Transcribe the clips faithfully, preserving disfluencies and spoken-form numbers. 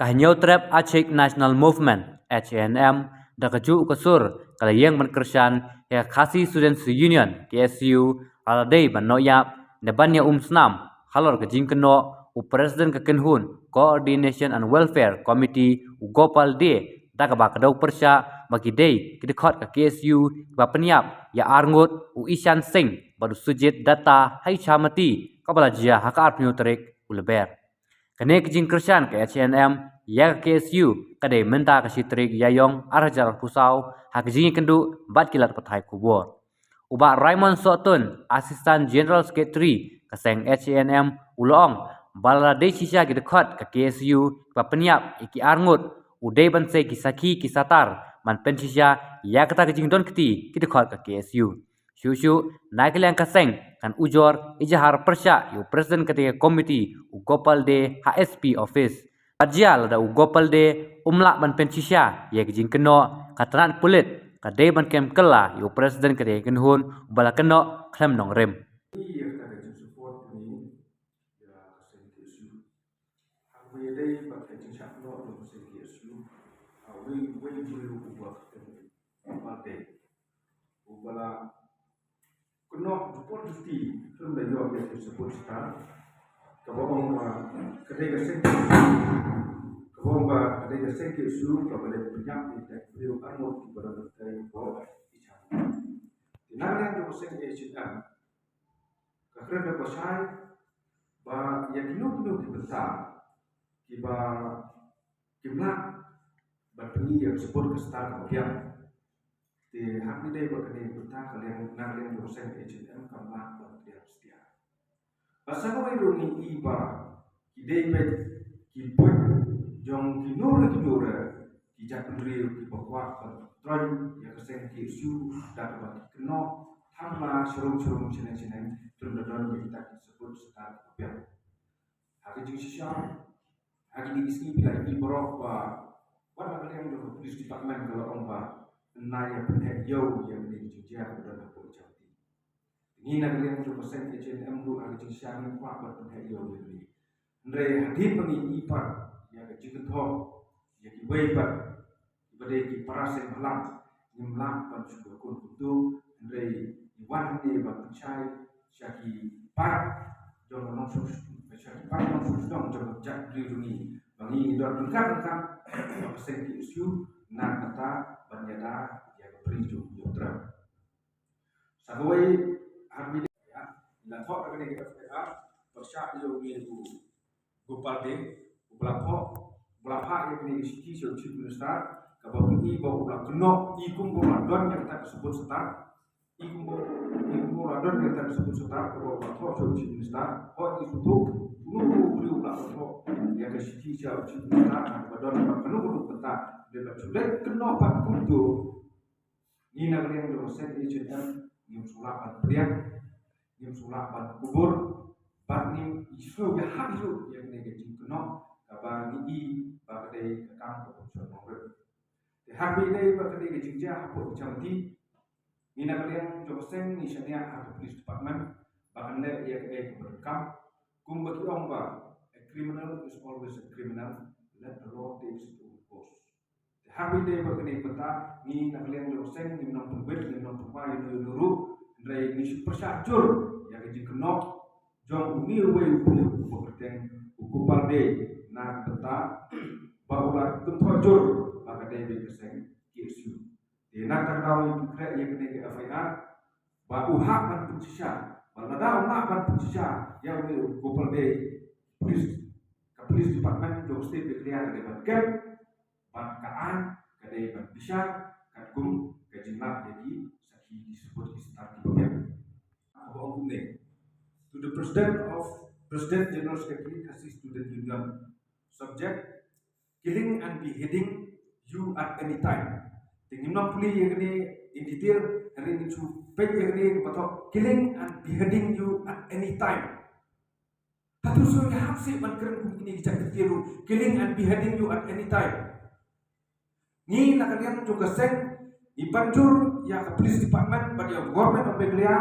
Ka Hynñiewtrep Achik National Movement, H A N M, da kajuh ka sur ka la ïeng ban kyrshan ïa ka Khasi Students Union, K S U, ha la dei ban noh ïap ne ban ïa um snam halor ka jingkynnoh u President ka kynhun Coordination and Welfare Committee, u Gopal Dey, da kaba ka daw pyrshah ba ki dei ki dkhot ka K S U kiba pynïap ïa arngut, u Ishan Singh bad u Sujit Datta, ha Ichamati, kaba la jia ha ka arphew tarik u Lber. Kane ka jingkyrshan ka H A N M ïa ka K S U ka dei mynta ka shi tarik Ïaïong ar hajar arphew saw, ha ka jingïakynduh bad ki lad pathai khubor. U Bah Raymond Sohtun, Assistant General Secretary ka seng H A N M, u la ong ba lada dei shisha ki dkhot ka K S U kiba pynïap ïa ki arngut, u dei ban sei ki sakhi ki satar ban pynshisha ïa kata ka jingdon kti ki dkhot ka K S U. Shuh shuh na ka liang ka seng kan ujor ijahar pyrshah ïa u President kata ka komiti, u Gopal Dey, ha S P office. Bad jia lada u Gopal Dey um lah ban pynshisha ïa ka jingkynnoh, ka tnad pulit ka dei ban kem kylla ïa u President kata ka kynhun uba la kynnoh khlem nongrim. Ïa kata ka jingsupport ni ïa ka seng K S U. Haba ïadei bad ka jingshah kynnoh jong ka seng K S U, ha uwei uwei u briew uba kyrteng u Gopal Dey, uba la kynnoh jubor juti khlem da ïoh ïa ka support star, kaba ong ba ka dei ka seng, kaba ong ba ka dei ka seng K S U kaba la pynïap ïa ki briew arngut kiba don ha Ichamati. Te na liang jong ka seng H A N M, ka kren da kaba shai ba ïa kino kino ki bynta kiba kim lah ban pyni ïa ka support ka star kaba biang. Te haba ïadei bad kane ka bynta, ka liang, na ka liang jong ka seng H A N M kam lah ban pdiang satia. Bad sa kawei ruh ngi i ba ki dei beit ki buit jong kino re kino re ki jaitbynriew kiba kwah ban troiñ ïa ka seng K S U da kaba ki kynnoh thamla sharum sharum, shaneng shaneng, khlem da don ïa kita ki support star kaba biang. Ha ka jingshisha, ha kine ki sngi phi la ïohi baroh ba wat la ka liang jong ka police department ka la ong ba yn nang ïa pynheh ïew ïa kine ki jingjia kiba don hapoh Ichamati. Ngi na ka liang jong ka seng H A N M ruh ha ka jingshisha ngim kwah ban pynheh ïew ïa kine. Hynrei hadien ba ngi ïohi pat ïa ka jingkynthoh ïa kiwei pat kiba dei ki para seng bhalang, ngim lah ban shu bakut kumto, hynrei ngi wan hangne ban pynshai sha ki paid jong ka nongshong, sha ki paid nongshong shnong jong ka jaitbynriew jong ngi, ba ngi ngi don ryngkat ryngkat bad ka seng K S U na ka bynta ban ïada ïa ka bri jong u Hynñiewtrep. Sa kawei, ha kane ka, ïa, la thoh da kane ka F I R pyrshah ïa une u Gopal Dey, uba la thoh, uba la phah ïa kane ka shithi sha u Chief Minister, kaba pyni ba u la kynnoh, i kumba u la don ïa kata ka support star, i kumba, i kumba u la don ïa kata ka support star, kaba u la thoh sha u Chief Minister, hooid ngi sngewthuh, uno uno u briew u la thoh ïa ka shithi sha u Chief Minister, kaba don, kaba kano kano ka bynta, hynrei ban shu leit kynnoh pat kumto, ngi na ka liang jong ka seng H A N M, ngim shu lah ban pdiang, ngim shu lah ban kubur, bad ngim shu ïahap shuh ïa kane ka jingkynnoh, kaba ngi i ba ka dei ka kam kaba shong nongrim. Te haba ïadei bad kane ka jingjia hapoh Ichamati, ngi na ka liang jong ka seng ngi shaniah ha ka police department ba kan leh ïa kaei kaba donkam, kumba ki ong ba, a criminal is always a criminal, let the law take its own course. Te haba ïadei bad kane ka bynta, ngi na ka liang jong ka seng ngim nang pynbeit, ngim nang pynbha ïano ïano ruh, hynrei ngi shu pyrshah jur ïa ka jingkynnoh jong une uwei u briew uba kyrteng u Gopal Dey na ka bynta ba u la kynthoh jur ba ka dei beit ka seng K S U. Te na kata ka daw ngi pynkhreh ïa kane ka F I R ba u hap ban pynshisha, ba lada um lah ban pynshisha ïa une u Gopal Dey, police, ka police department jong ka state Meghalaya ka dei ban kem, bad ka aiñ ka dei ban bishar katkum ka jinglap ïa ki sakhi, ki support, ki star kiba biang. Kaba ong kumne: To the President of, President General Secretary, Khasi Student Union, subject: Killing and beheading you at any time. Te ngim nang pule ïa kane in detail, hynrei ngin shu peit ïa kane kaba thoh: Killing and beheading you at any time. Hato shu ïahap shuh ban kren kum kine ki jait kyntien ruh, killing and beheading you at any time? Ngi na ka liang jong ka seng ngi pynjur ïa ka police department bad ïa ka government of Meghalaya,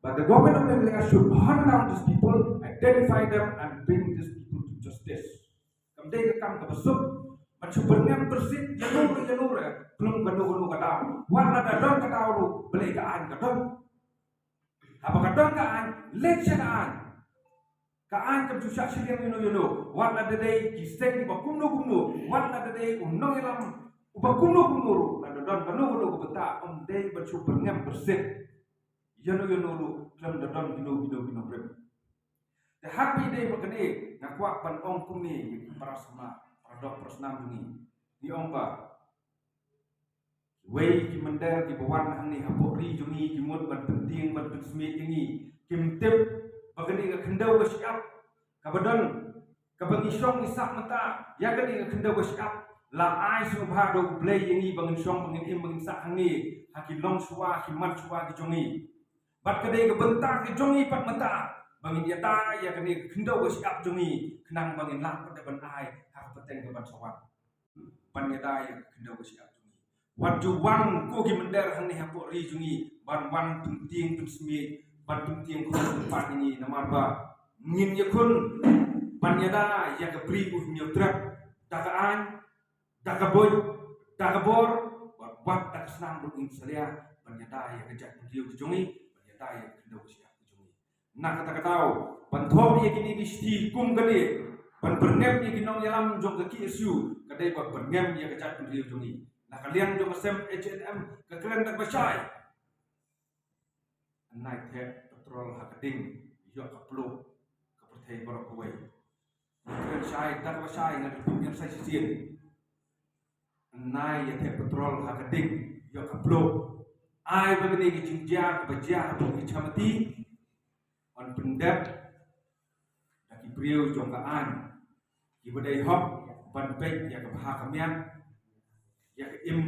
but the government of Meghalaya should hunt down these people, identify them and bring these people to justice. Kam Dei ka kam kaba suk ban shu byrngem byrsit ïa no ruh ïa no ruh, khlem kano kano ka daw. Wat la da don ka daw ruh, balei ka aiñ ka don. Haba ka don ka aiñ, leit sha ka aiñ. Ka aiñ kam shu shah shiliang ïa no ïa no. Wat la da dei ki seng kiba kumno kumno, wat la da dei u nongïalam uba kumno kumno ruh, la da don kano kano ka bynta, ym dei ban shu byrngem byrsit ïa no ïa no ruh, khlem da don kino kino kino brem. Te haba ïadei bad kane, nga kwah ban ong kumne ïa ki para samla, para doh para snam jong ngi. Ngi ong ba kiwei ki mynder kiba wan hangne hapoh ri jong ngi, ki mut ban pyntieng ban pynsmiej ïa ngi, kim tip ba kane ka khyndew ka shyiap kaba don, kaba ngi shong ngi sah mynta, ïa kane ka khyndew ka shyiap la ai sngewbha da U Blei ïa ngi ba ngin shong, ba ngin im, ba ngin sah hangne ha ki longshuwa, ki manshuwa ki jong ngi. Bad ka dei ka bynta ka jong ngi pat mynta ba ngin ïada ïa kane ka khyndew ka shyiap jong ngi, khnang ba ngin lah pat da ban ai ha ka pateng kaban sa wan, ban ïada ïa ka khyndew ka shyiap jong ngi. Wat ju wan ko ki mynder hangne hapoh ri jong ngi ban wan pyntieng pynsmiej, ban pyntieng khun pynpan ïa ngi, namar ba ngin ïakhun ban ïada ïa ka Bri U Hynñiewtrep da ka aiñ, da ka buit, da ka bor, bad wat da ka snam ruh ngin salia ban ïada ïa ka jaitbynriew ka jong ngi, ban ïada ïa ka khyndew ka shyiap ka jong ngi. Na kata ka daw, ban thoh ïa kine ki shithi kum kane, ban byrngem ïa ki nongïalam jong ka K S U, ka dei ban byrngem ïa ka jaitbynriew jong ngi. Na ka liang jong ka seng H N M, ka kren da kaba shai: Nai thep petrol ha ka ding, ïoh ka pluh ka pyrthei baroh kawei. Kren shai, da kaba shai, nga da pynïap shai shisien. Nai ïa thep petrol ha ka ding, ïoh ka pluh. Ai ba kane ka jingjia kaba jia hapoh Ichamati yn pyndep da ki briew jong ka aiñ kiba dei hok ban peit ïa ka bha ka miat, ïa ka im,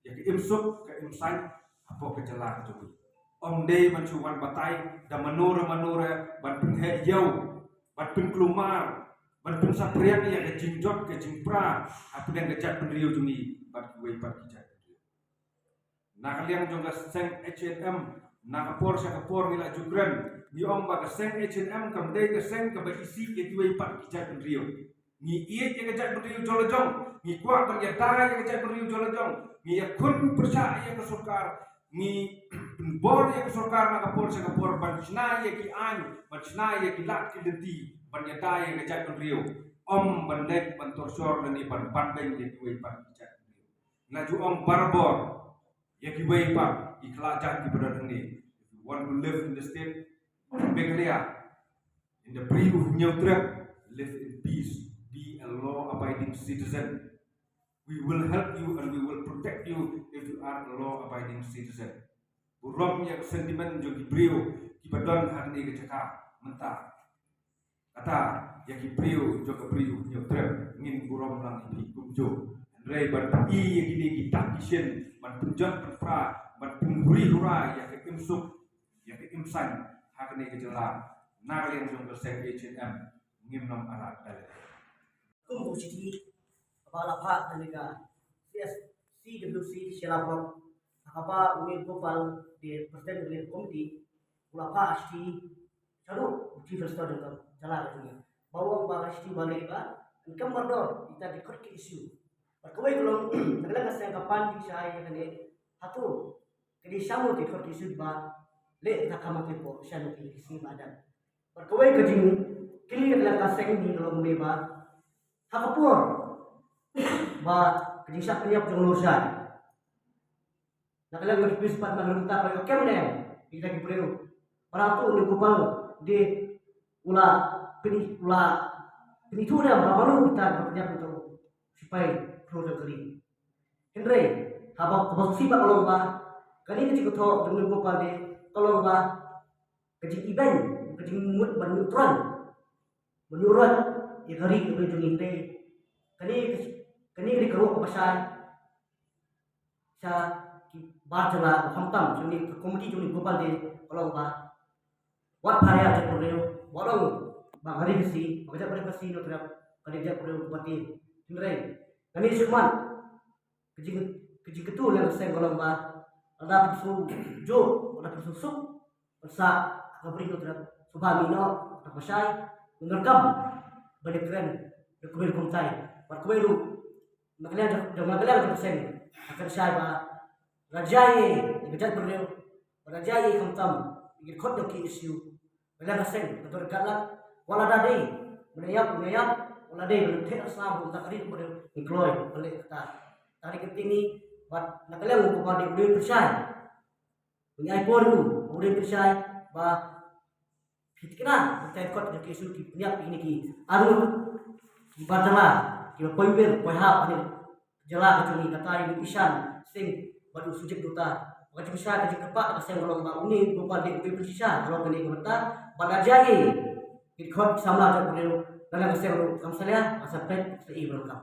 ïa ka im suk ka im saiñ hapoh ka jylla ka jong ngi. Ym dei ban shu wan batai da mano re mano re ban pynheh ïew, ban pynkulmar, ban pynsaphriang ïa ka jingjot ka jingpra hapdeng ka jaitbynriew jong ngi bad kiwei pat ki jaitbynriew. Na ka liang jong ka seng H N M, na ka por sha ka por ngi la ju kren, ngi ong ba ka seng H N M kam dei ka seng kaba isih ïa kiwei pat ki jaitbynriew. Ngi ïeit ïa ka jaitbynriew jong la jong, ngi kwah ban ïada ïa ka jaitbynriew jong la jong, ngi ïakhun pyrshah ïa ka sorkar, ngi pynbor ïa ka sorkar na ka por sha ka por ban shna ïa ki aiñ, ban shna ïa ki lad ki lynti ban ïada ïa ka jaitbynriew. Ym ban leit ban torshor lane ban ban beiñ ïa kiwei pat ki jaitbynriew. Nga ju ong barabor ïa kiwei pat ki khlajat kiba don hangne. If you want to live in the state of Meghalaya, in the Bri U Hynñiewtrep, live in peace, be a law-abiding citizen. We will help you and we will protect you if you are a law-abiding citizen. Burom ïa ka sentiment jong ki briew kiba don hangne ka jaka mynta. Kata, ïa ki briew jong ka Bri U Hynñiewtrep ngin burom lang ïa phi kumjuh. Hynrei ban pyni ïa kine ki dak ki shin, ban pynjot pynpra, ban pynhuri hura ïa ka im suk, ïa ka im saiñ ha kane ka jylla, na ka liang jong ka seng H N M ngim nym arat da lade. Kum u shithi kaba la phah na ka C S C W C Shelapok, ha kaba u Nirgopal, the President of the Committee, u la phah shithi shaduh u Chief Minister jong ka jylla ka jong ngi, ba u ong ba ka shithi ba leh ba yn kam mardor ïa kita ki khot ki issue. Bad kawei ka long, na ka liang ka seng ka pan jingshai ïa kane, hato ka dei sha mut ki khot ki issue ba leh ka kam ha ki por sha mut ki issue ba dang. Bad kawei ka jingkylli na ka liang ka seng ni ka long ne ba ha ka por ba ka jingshah pynïap jong u Noor Shah, na ka liang ka Chief Minister pat, na ka liang ka kem ne kita ki briew, para tu ni kupal de u la pyni, u la pyni tu ne ba mano kita ba pynïap tu sipai pro jong ka ri. Hynrei haba ka bangsi ba ka long ba kane ka jingkyntu jong u Nirgopal de ka long ba ka jingibeiñ, ka jingmut ban ïuh thrang, ban ïuh roi ïa ka ri ka ri jong ngi. Kane, kane ka dei ka ruh kaba shai sha ki bar jylla, khamtam sha kane ka komiti jong u Nirgopal de ka long ba wat pharia jaitbynriew, wat ong ba ka ri Khasi, ba ka jaitbynriew Khasi Hynñiewtrep ka dei jaitbynriew kaba tieng. Hynrei kane shu mat ka jing, ka jingkyntu na ka seng ka long ba lada pynshong juh, lada pynshong suk, pynshah ka Bri Hynñiewtrep, sngewbha mih noh, kata ba shai, ngin donkam ban ïakren da kumne kumtai. Bad kumne ruh na ka liang jong, na ka liang jong ka seng, nga pynshai ba la jia ïa ka jaitbynriew, ba la jia ïa khamtam ïa ki dkhot jong K S U. Ba la ka seng, ba la ka la, wat la da dei, ba la ïap, ba la ïap, wat la dei, ba la theh la sla, ba la ka ri, ba la kloi, ba la kata. Tang ka ktien ni, bad na ka liang u Bah Dei u dei u pynshai. Ngi ai por ruh, u dei u pynshai, ba phi thikna, ba ki dkhot jong K S U ki pynïap ïa kine ki arngut kiba tala, kiba poi wir poi hap ha kane ka jylla ka jong ngi, kata ïa u Ishan Singh bad u Sujit Dutta. Ka jingshai, ka jingkyrpad ka seng ka long ba une u Bah Dei u dei u pynshai halor kane ka bynta, bad la jia ïa ki dkhot samla jaitbynriew, na ka liang ka seng ruh kam salia, ka sa peit sa ïoh ba la kam.